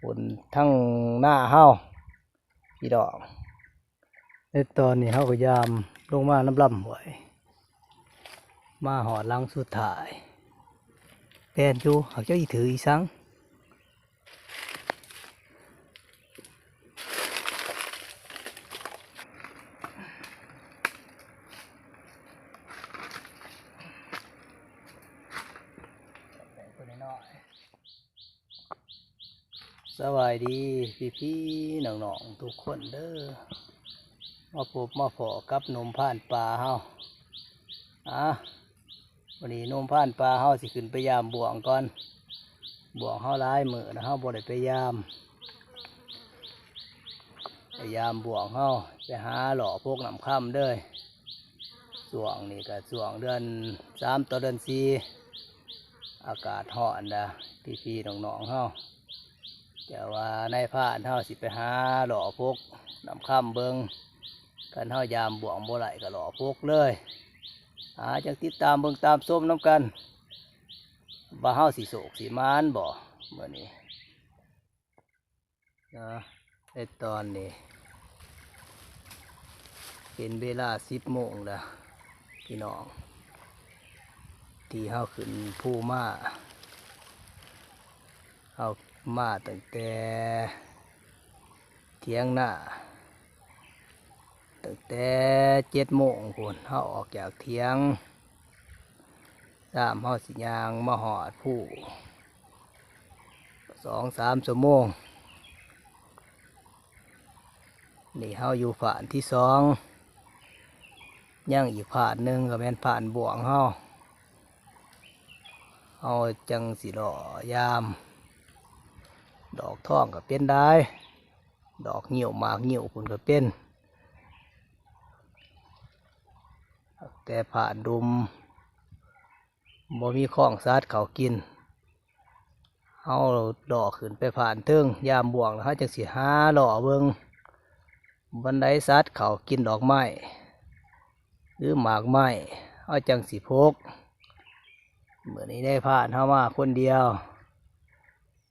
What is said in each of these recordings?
ພຸ້ນທາງນາເຮົາພີ່ນ້ອງ. ໃນຕອນນີ້ເຮົາກໍຍາມລົງມານຳລຳຫ້ວຍ ມາຮອດຫຼັງສຸດທ້າຍ ແມ່ນຢູ່ ຫາກຈັກຊິຖືກອີ່ສັງ. ສະບາຍດີພີ່ໆນ້ອງໆທຸກຄົນເດີ ມາພົບມາພໍ້ກັບໜຸ່ມພານປ່າເຮົາ. ອາ ມື້ນີ້ໜຸ່ມພານປ່າເຮົາຊິຂຶ້ນໄປຢາມບ່ວງກ່ອນ. ບ່ວງເຮົາຫຼາຍມື້ແລ້ວເຮົາບໍ່ໄດ້ໄປຢາມ ໄປຢາມບ່ວງເຮົາ ໄປຫາເລາະພົກນ້ຳຄຳເດີ. ຊ່ວງນີ້ກໍຊ່ວງເດືອນສາມຕໍ່ເດືອນສີ່ ອາກາດຮ້ອນນະພີ່ໆນ້ອງໆເຮົາ. ແຕ່ວ່ານາຍພານເຮົາຊິໄປຫາເລາະພົກນ້ຳຄຳເບິ່ງ ຄັນເຮົາຢາມບ່ວງບໍ່ໄດ້ກໍເລາະພົກເລີຍ. ອາ ຈັ່ງຕິດຕາມເບິ່ງຕາມຊົມນຳກັນ ວ່າເຮົາຊິໂຊກຊິໝານບໍ່ມື້ນີ້. ນະ ໃນຕອນນີ້ເປັນເວລາສິບໂມງແລ້ວພີ່ນ້ອງ ທີ່ເຮົາຂຶ້ນພູມາ. ເຮົາມາຕັ້ງແຕ່ຖຽງນາ ຕັ້ງແຕ່ເຈັດໂມງພຸ້ນ ເຮົາອອກຈາກຖຽງ ຍາມເຮົາຊິຍ່າງມາຮອດພູ ສອງສາມຊົ່ວໂມງ. ນີ້ເຮົາຢູ່ພານທີສອງ ຍັງອີກພານໜຶ່ງກໍແມ່ນພານບ່ວງເຮົາ ເຮົາຈັ່ງຊິເລາະຢາມ. ດອກທອງກໍເປັນຫຼາຍ ດອກງິ້ວໝາກງິ້ວພຸ້ນກໍເປັນ ແຕ່ພານດຸ່ມ ບໍ່ມີຄອງສັດເຂົ້າກິນ. ເຮົາເລາະຂຶ້ນໄປພານເທິງ ຢາມບ່ວງແລ້ວເຮົາຈັ່ງຊິຫາເລາະເບິ່ງ ບ່ອນໃດສັດເຂົ້າກິນດອກໄມ້ ຫຼື ໝາກໄມ້ ເຮົາຈັ່ງຊິພົກ. ມື້ນີ້ນາຍພານເຮົາມາຄົນດຽວ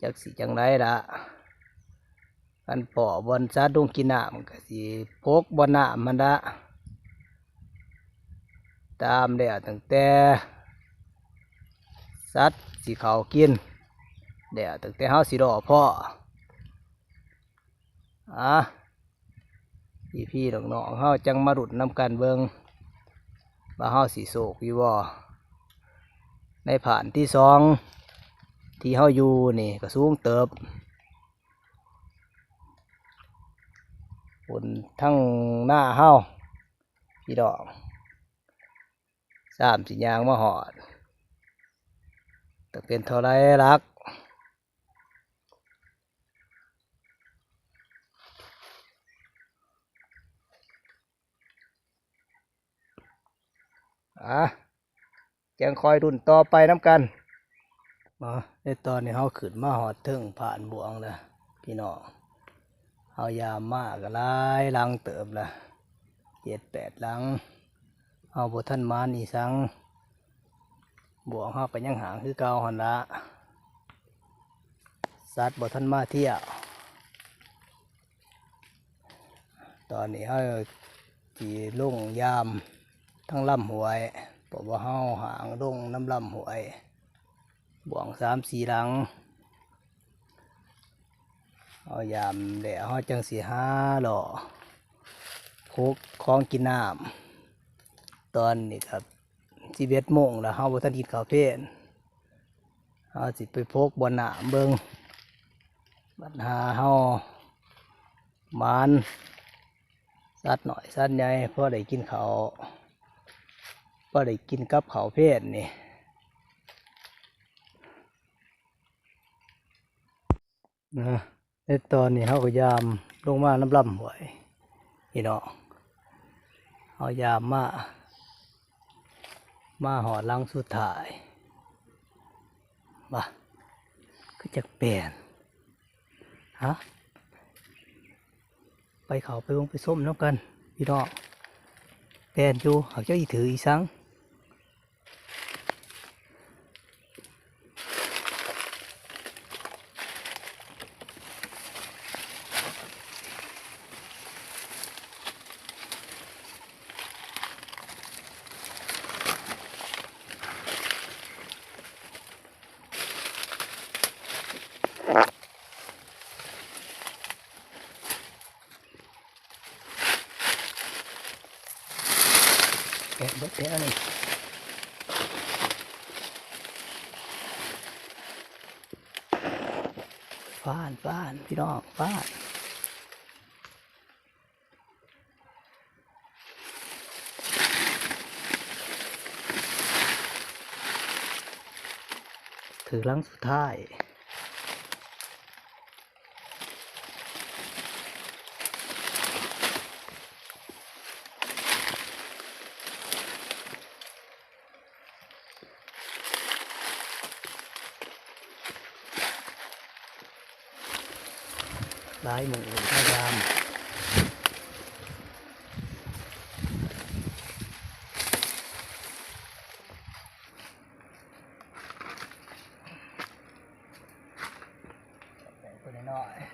ຈັກຊິຈັ່ງໃດລະ ຄັນພໍ້ບ່ອນສັດລົງກິນນ້ຳ ກໍຊິພົກບ່ອນນ້ຳຫັ້ນລະ. ຕາມແລ້ວຕັ້ງແຕ່ສັດຊິເຂົ້າກິນ ແລ້ວຕັ້ງແຕ່ເຮົາຊິເລາະພໍ້. ອາ ພີ່ໆນ້ອງໆ ເຮົາຈັ່ງມາລຸ້ນນຳກັນເບິ່ງ ວ່າເຮົາຊິໂຊກຢູ່ບໍ່. ໃນພານທີສອງ ທີ່ເຮົາຢູ່ນີ້ກໍສູງເຕີບ ພຸ້ນທາງນາເຮົາພີ່ນ້ອງ ສາມຊິຍ່າງມາຮອດ ຈະເປັນເທົ່າໃດຫຼັກ. ອາ ຈັ່ງຄອຍລຸ້ນຕໍ່ໄປນຳກັນເນາະ. ໃນຕອນນີ້ເຮົາຂຶ້ນມາຮອດເທິງຜານບ່ວງແລ້ວພີ່ນ້ອງ. ເຮົາຢາມມາກໍຫຼາຍຫຼັງເຕີບລະ ເຈັດແປດຫຼັງ. ເຮົາບໍ່ທັນໝານອີ່ສັງ ບ່ວງເຮົາກໍຍັງຫາງຄືເກົ່າຫັ້ນລະ ສັດບໍ່ທັນມາທ່ຽວ. ຕອນນີ້ເຮົາຊິລົງຢາມທາງລຳຫ້ວຍ ເພາະວ່າເຮົາຫາງລົງນຳລຳຫ້ວຍ ບ່ວງສາມສີ່ຫຼັງ. ເຮົາຢາມແລ້ວເຮົາຈັ່ງຊິຫາເລາະຄົກຂອງກິນນ້ຳ. ຕອນນີ້ກໍສິບເອັດໂມງແລ້ວ ເຮົາບໍ່ທັນກິນເຂົ້າເພນ. ເຮົາຊິໄປພົກບ່ອນນ້ຳເບິ່ງ ບັດຫາເຮົາໝານສັດນ້ອຍສັດໃຫຍ່ ພໍໄດ້ກິນເຂົ້າ ພໍໄດ້ກິນກັບເຂົ້າເພນນີ້. ນະ ໃນຕອນນີ້ເຮົາກໍຢາມລົງມານຳລຳຫ້ວຍພີ່ນ້ອງ. ເຮົາຢາມມາ ມາຮອດຫຼັງສຸດທ້າຍ. ວ່າ ຄືຈັກແປນ ຮະ ໄປເຂົ້າໄປເບິ່ງໄປຊົມນຳກັນພີ່ນ້ອງ. ແປນຢູ່ ຫາກຈັກຊິຖືກອີ່ສັງ. ແຖວນີ້ ຟານ ຟານ ພີ່ນ້ອງ ຟານ. ຖືຫຼັງສຸດທ້າຍ. ຫຼາຍມື້ ຫຼາຍຢາມ ແຕ່ງຕົວນ້ອຍໆ.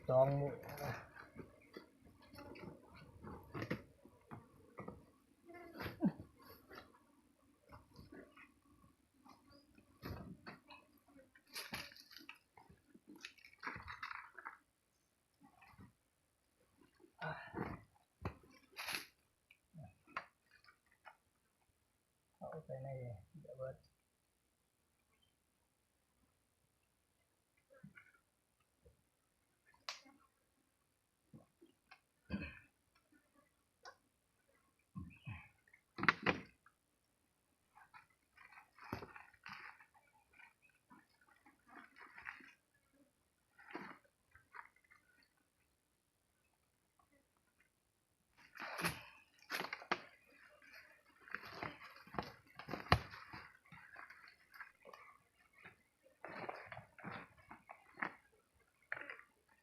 ສອງມື້. ເອົາໃສ່ໃນ ແບບວ່າ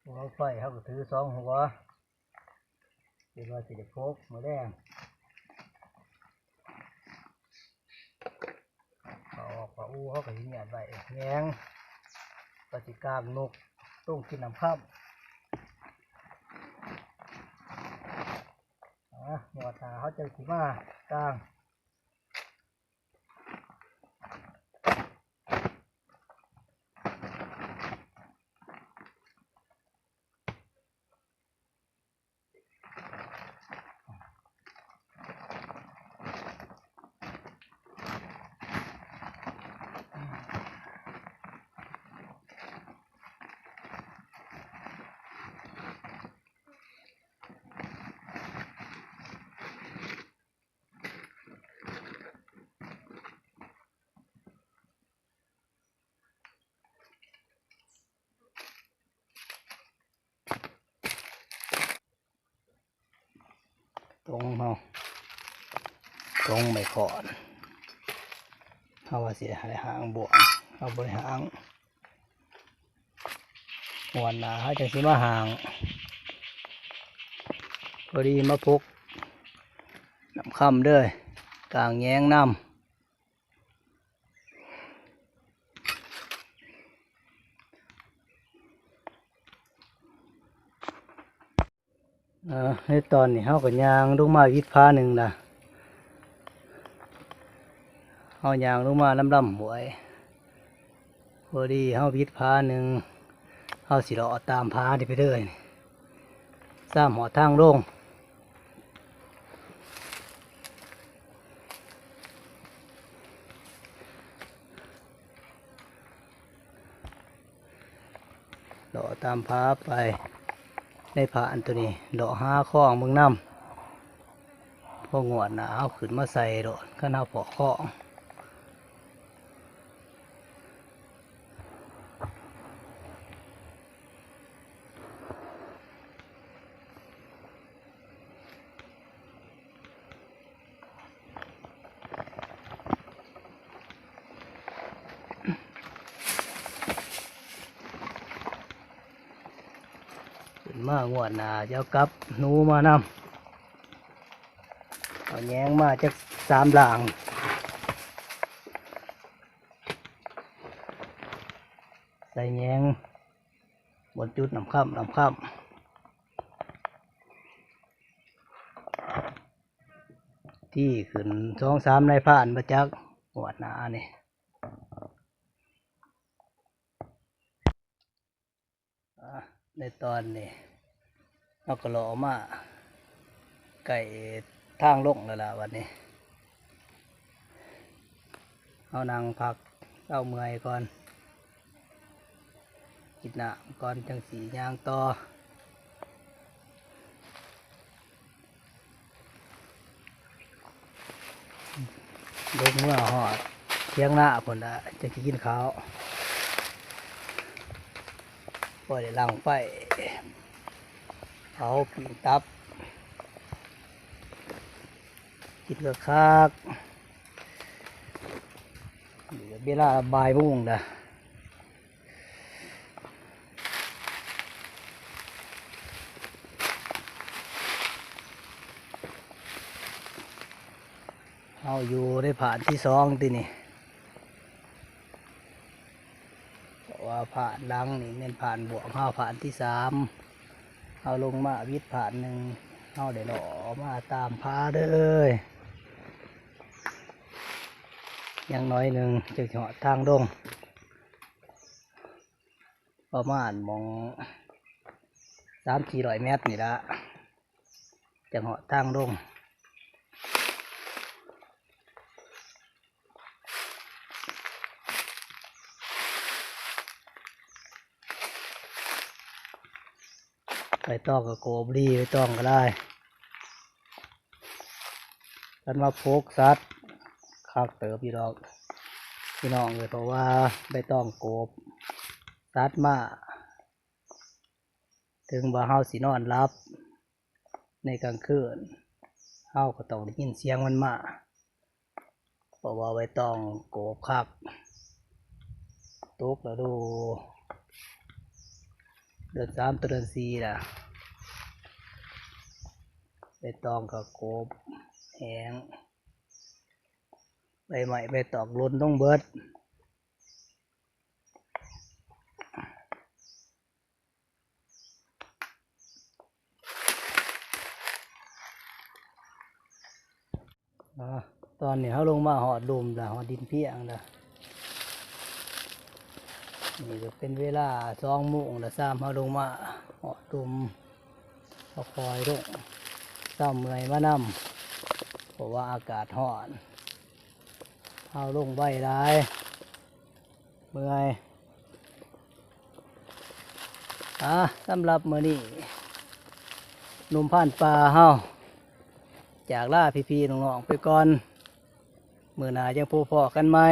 ຫົວໄຟເຮົາກໍຖືສອງຫົວ ຄິດວ່າຊິໄດ້ພົກມື້ແລງ. ເອົາອອກປາອູເຮົາກໍຊິຍຽດໄວ້ແຍງ ກໍຊິກາງນົກລົງກິນນ້ຳຄ່ຳ. ອາ ງວດໜ້າເຮົາຈັ່ງຊິມາກາງ. ຕົງເຮົາ ຕົງໄມ້ຂອນ ເຮົາວ່າຊິໄດ້ຫາງບ່ວງ ເຮົາບໍ່ໄດ້ຫາງ. ງວດໜ້າເຮົາຈັ່ງຊິມາຫາງ. ພໍດີມາພົກນ້ຳຄ່ຳເດີ ກາງແຍງນຳ. ເອີ ໃນຕອນນີ້ເຮົາກໍຍ່າງລົງມາວິດຜາໜຶ່ງລະ ເຮົາຍ່າງລົງມານຳລຳຫ້ວຍ ພໍດີເຮົາວິດຜາໜຶ່ງ ເຮົາຊິເລາະຕາມຜານີ້ໄປເລີຍ ຊາມຮອດທາງລົງ. ເລາະຕາມຜາໄປ ໃນຜາອັນໂຕນີ້ ເລາະຫາຄອງເບິ່ງນຳ ພໍງວດໜ້າເຮົາຂຶ້ນມາໃສ່ໂລດ ຄັນເຮົາພໍຄອງ. ເ ມາງວດໜ້າຈະເອົາກັບໜູມານຳ. ເອົາແຍງມາຈັກສາມລາງ ໃສ່ແຍງບ່ອນຈຸດນ້ຳຄ້ຳ ນ້ຳຄ້ຳ ທີ່ຂຶ້ນສອງສາມນາຍພານບໍ່ຈັກ ງວດໜ້ານີ້. ອາ ໃນຕອນນີ້ເຮົາກໍເລາະມາໃກ້ທາງລົງແລ້ວລະ ບັດນີ້ເຮົານັ່ງພັກເຊົາເມື່ອຍກ່ອນ ກິນນ້ຳກ່ອນ ຈັ່ງຊິຍ່າງຕໍ່. ລົງເມືອຮອດຖຽງນາພຸ້ນລະ ຈັ່ງຊິກິນເຂົ້າ ພໍໄດ້ຫຼັ່ງໄຟເຜົາປີ້ງຕັບ ກິນຄັກໆ. ນີ້ກໍເວລາບ່າຍໂມງລະ ເຮົາຢູ່ໃນຜານທີສອງຕິນີ້ ເພາະວ່າຜານຫຼັງນີ້ແມ່ນຜານບວກເຮົາ ຜານທີສາມ ເຮົາລົງມາວິດຜານໜຶ່ງ ເຮົາໄດ້ເລາະມາຕາມຜາເລີຍ ຍັງໜ້ອຍໜຶ່ງຈຶ່ງຊິຮອດທາງລົງ ປະມານໝ່ອງສາມສີ່ຮ້ອຍແມັດນີ້ລະ ຈັ່ງຮອດທາງລົງ. ໃບຕອງກໍໂກບດີ ໃບຕອງກໍຫຼາຍ. ຄັນວ່າໂພກສັດຄັກເຕີບຢູ່ດອກພີ່ນ້ອງເອີຍ ເພາະວ່າໃບຕອງໂກບສັດມາ ເຖິງວ່າເຮົາຊິນອນຫຼັບໃນກາງຄືນ ເຮົາກໍຕ້ອງໄດ້ຍິນສຽງມັນມາ ເພາະວ່າໃບຕອງໂກບຄັກ. ຕົກລະດູເດືອນສາມຕໍ່ເດືອນສີ່ລະ ໃບຕອງກໍໂກບແຫ້ງ ໃບໄມ້ໃບຕອກຫຼົ່ນລົງເບິດ. ອາ ຕອນນີ້ເຮົາລົງມາຮອດລຸ່ມລະ ຮອດດິນພຽງລະ. ນີ້ກໍເປັນເວລາສອງໂມງລະຊ້ຳ ເຮົາລົງມາຮອດລຸ່ມ ເຮົາຄ່ອຍລົງ ເຊົາເມື່ອຍມານຳ ເພາະວ່າອາກາດຮ້ອນ ເຮົາລົງໄວຫຼາຍ ເມື່ອຍ. ອາ ສຳລັບມື້ນີ້ ໜຸ່ມພານປ່າເຮົາຈາກລາພີ່ໆນ້ອງໆໄປກ່ອນ ມື້ໜ້າຈັ່ງພົບພໍ້ກັນໃໝ່.